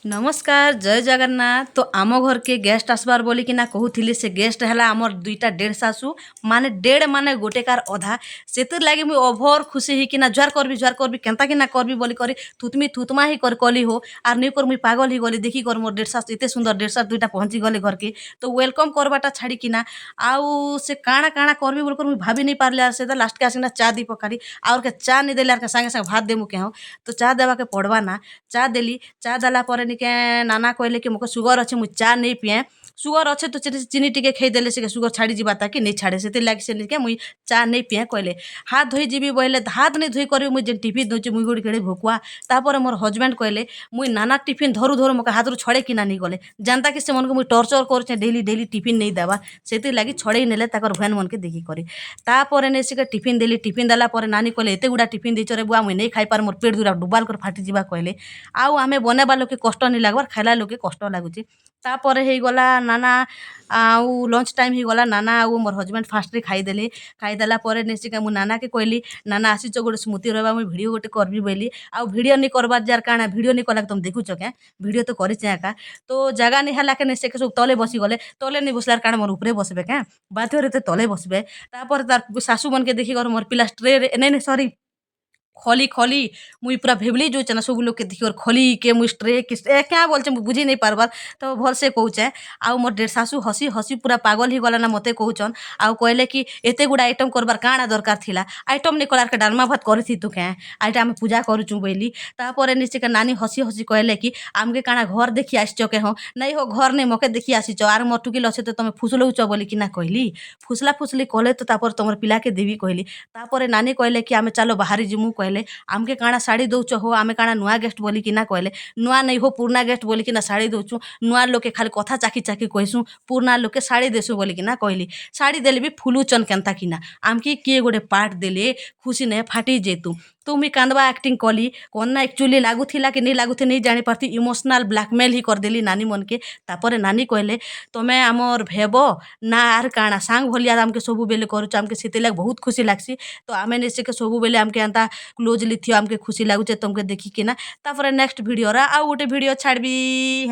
ନମସ୍କାର, ଜୟ ଜଗନ୍ନାଥ। ତ ଆମ ଘରକେ ଗେଷ୍ଟ ଆସବାର ବୋଲିକିନା କହୁଥିଲି। ସେ ଗେଷ୍ଟ ହେଲା ଆମର ଦୁଇଟା ଦେଢ଼ ଶାଶୁ, ମାନେ ଦେଢ଼ ମାନେ ଗୋଟେ କାର ଅଧା। ସେଥିର୍ ଲାଗି ମୁଇଁ ଓଭର ଖୁସି ହେଇକିନା ଜୁହାର କରବି, ଜୁହାର କରବି, କେନ୍ତା କିନା କରବି ବୋଲି କରି ଥୁତମି ଥୁତମା ହେଇ କରି କଲି ହୋ। ଆର୍ ନେଇ କର ମୁଇଁ ପାଗଲ ହେଇଗଲି ଦେଖି କର ମୋର ଦେଢ଼ ଶାଶୁ, ଏତେ ସୁନ୍ଦର ଦେଢ଼ ଶାଶୁ ଦୁଇଟା ପହଞ୍ଚି ଗଲେ ଘରକେ। ତ welcome କରବାଟା ଛାଡ଼ିକିନା ଆଉ ସେ କାଣା କାଣା କରବି ବୋଲି କରି ମୁଇଁ ଭାବି ନେଇ ପାରିଲି। ଆର୍ ସେଟା ଲାଷ୍ଟକେ ଆସିକିନା ଚା ଦେଇ ପକାଲି। ଆଉର୍ କେ ଚା ନେଇ ଦେଲେ ଆର୍ ସାଙ୍ଗେ ସାଙ୍ଗେ ଭାତ ଦେମୁ କେଁ? ତ ଚା ଦେବାକେ ପଡ଼ବା ନା। ଚା ଦେଲି। ଚା ଦେଲା ପରେ ନିକେ ନାନା କହିଲେ କି ମୋକେ ସୁଗର ଅଛେ, ମୁଇଁ ଚା ନେଇ ପିଏଁ। ସୁଗର ଅଛେ ତ ଚିନି ଟିକେ ଖେଇଦେଲେ ସେ ସୁଗର ଛାଡ଼ି ଯିବା ତାକି ନେଇ ଛାଡ଼େ। ସେଥିର୍ଲାଗି ସେ ନିକେ ମୁଇଁ ଚା ନେଇ ପିଏଁ କହିଲେ। ହାତ ଧୋଇ ଯିବି ବୋଇଲେ, ହାତ ନେଇ ଧୋଇ କରି ମୁଇଁ ଯେନ୍ ଟିଫିନ୍ ଦଉଛେ, ମୁଇଁ ଗୋଟେ କେଡ଼େ ଭକୁଆ। ତାପରେ ମୋର୍ ହଜବେଣ୍ଡ କହିଲେ, ମୁଇଁ ନାନା ଟିଫିନ୍ ଧରୁ ଧରୁ ମୋକେ ହାତରୁ ଛଡ଼େଇ କିନା ନେଇଗଲେ, ଯେନ୍ତା କି ସେମାନଙ୍କୁ ମୁଇଁ ଟର୍ଚର କରୁଛେ ଡେଲି ଡେଲି ଟିଫିନ୍ ନେଇ ଦେବା। ସେଥିର୍ଲାଗି ଛଡ଼େଇ ନେଲେ ତାଙ୍କର ଭେନ୍ ମନକେ ଦେଖିକରି। ତାପରେ ନେଇ ସେ ଟିଫିନ୍ ଦେଲି। ଟିଫିନ୍ ଦେଲା ପରେ ନାନୀ କହିଲେ, "ଏତେ ଗୁଡ଼ା ଟିଫିନ୍ ଦେଇଛ ରେ ବୁଆ, ମୁଇଁ ନେଇ ଖାଇପାରେ, ମୋର୍ ପେଟ୍ ଦୁରା ଡୁବାଲ କରି ଫାଟିଯିବା" କହିଲେ। ଆଉ ଆମେ ବନେଇବା ଲୋକେ କଷ୍ଟ ନି ଲାଗ୍ବାର୍, ଖାଇଲା ଲୋକେ କଷ୍ଟ ଲାଗୁଛି। ତାପରେ ହେଇଗଲା ନାନା ଆଉ ଲଞ୍ଚ ଟାଇମ୍ ହେଇଗଲା। ନାନା ଆଉ ମୋର୍ ହଜବେଣ୍ଡ ଫାଷ୍ଟରେ ଖାଇଦେଲେ। ଖାଇଦେଲା ପରେ ନିଶ୍ଚିତ ମୁଁ ନାନାକେ କହିଲି, "ନାନା, ଆସିଛ, ଗୋଟେ ସ୍ମୃତି ରହିବା, ମୁଇଁ ଭିଡ଼ିଓ ଗୋଟେ କରବି" ବୋଇଲି। ଆଉ ଭିଡ଼ିଓ ନି କରବାର୍ ଯାର୍ କାଣା? ଭିଡ଼ିଓ ନି କଲା ତମେ ଦେଖୁଛ କେଁ? ଭିଡ଼ିଓ ତ କରିଛେ ଏକା। ତ ଜାଗା ନି ହେଲା କେନେ, ସେ ସବୁ ତଲେ ବସିଗଲେ। ତଲେ ନି ବସିଲାର କାଣା, ମୋର୍ ଉପରେ ବସବେ କେଁ? ବାଧ୍ୟରେ ତ ତଲେ ବସବେ। ତାପରେ ତାର୍ ଶାଶୁ ମନକେ ଦେଖିକରି ମୋର୍ ପିଲା ଟ୍ରେରେ, ନାଇଁ ନାଇଁ, ସରି, ଖଲି ଖଲି ମୁଇଁ ପୁରା ଭେବଲି ଯାଉଛେ ନା। ସବୁ ଲୋକେ ଦେଖିକରି ଖଲି କେ ମୁଇଁ ଷ୍ଟ୍ରେ କି କାଁ ବୋଲଛେ, ମୁଇଁ ବୁଝି ନେଇ ପାରବାର୍। ତ ଭଲସେ କହୁଛେ। ଆଉ ମୋର୍ ଦେଢ଼ ଶାଶୁ ହସି ହସି ପୁରା ପାଗଲ ହେଇଗଲା ନା। ମତେ କହୁଛନ୍ ଆଉ କହିଲେ କି, "ଏତେ ଗୁଡ଼ା ଆଇଟମ୍ କରବାର୍ କାଣା ଦରକାର ଥିଲା? ଆଇଟମ୍ ନି କଲାର୍ ଡାଲମା ଭାତ କରିଥିତୁ କେଁ? ଏଇଟା ଆମେ ପୂଜା କରୁଛୁଁ" ବୋଇଲି। ତାପରେ ନିଶ୍ଚିତ ନାନୀ ହସି ହସି କହିଲେ କି, "ଆମକେ କାଣା ଘର ଦେଖି ଆସିଛ କେ?" "ହଁ, ନାଇଁ ହୋ, ଘର ନେଇ, ମକେ ଦେଖି ଆସିଛ। ଆର୍ ମୋର୍ ଟୁକିଲ୍ ଅଛେ ତ ତମେ ଫୁସଲଉଛ ବୋଲିକିନା କହିଲି। ଫୁସଲା ଫୁସଲି କଲେ ତ ତାପରେ ତମର ପିଲାକେ ଦେବି" କହିଲି। ତାପରେ ନାନୀ କହିଲେ କି, "ଆମେ ଚାଲ ବାହାରି ଯିମୁ" କହିଲେ। "ଆମକେ କାଣା ଶାଢ଼ୀ ଦଉଛ ହୋ? ଆମେ କାଣା ନୂଆ ଗେଷ୍ଟ?" ବୋଲିକିନା କହିଲେ। "ନୂଆ ନାଇଁ ହୋ, ପୁରୁଣା ଗେଷ୍ଟ ବୋଲିକିନା ଶାଢ଼ୀ ଦଉଛୁ। ନୂଆ ଲୋକେ ଖାଲି କଥା ଚାଖି ଚାଖି କହିସୁଁ, ପୁରୁଣା ଲୋକେ ଶାଢ଼ୀ ଦେସୁଁ" ବୋଲିକିନା କହିଲି। ଶାଢ଼ୀ ଦେଲେ ବି ଫୁଲୁଛନ୍ କେନ୍ତା କିନା। ଆମକେ କିଏ ଗୋଟେ ପାର୍ଟ ଦେଲେ ଖୁସି ନେ ଫାଟି ଯେତୁ। ତ ମୁଇଁ କାନ୍ଦବା ଆକ୍ଟିଂ କଲି କଣ ନା, ଆକ୍ଚୁଆଲି ଲାଗୁଥିଲା କି ନେଇ ଲାଗୁଥି ନେଇ ଜାଣିପାରତି। ଇମୋସନାଲ ବ୍ଲାକମେଲ ହିଁ କରିଦେଲି ନାନୀ ମନକେ। ତାପରେ ନାନୀ କହିଲେ, "ତମେ ଆମର୍ ଭେବ ନା ଆର୍ କାଣା, ସାଙ୍ଗ ଭଲିଆ ଆମକେ ସବୁବେଲେ କରୁଛ, ଆମକେ ସେଥିର୍ଲାଗି ବହୁତ ଖୁସି ଲାଗ୍ସି। ତ ଆମେ ନିଶ୍ଚୟ ସବୁବେଲେ ଆମକେ ଏନ୍ତା କ୍ଲୋଜଲି ଥିଅ, ଆମକେ ଖୁସି ଲାଗୁଛେ ତମକେ ଦେଖିକିନା।" ତାପରେ ନେକ୍ସଟ ଭିଡ଼ିଓର ଆଉ ଗୋଟେ ଭିଡ଼ିଓ ଛାଡ଼ବି।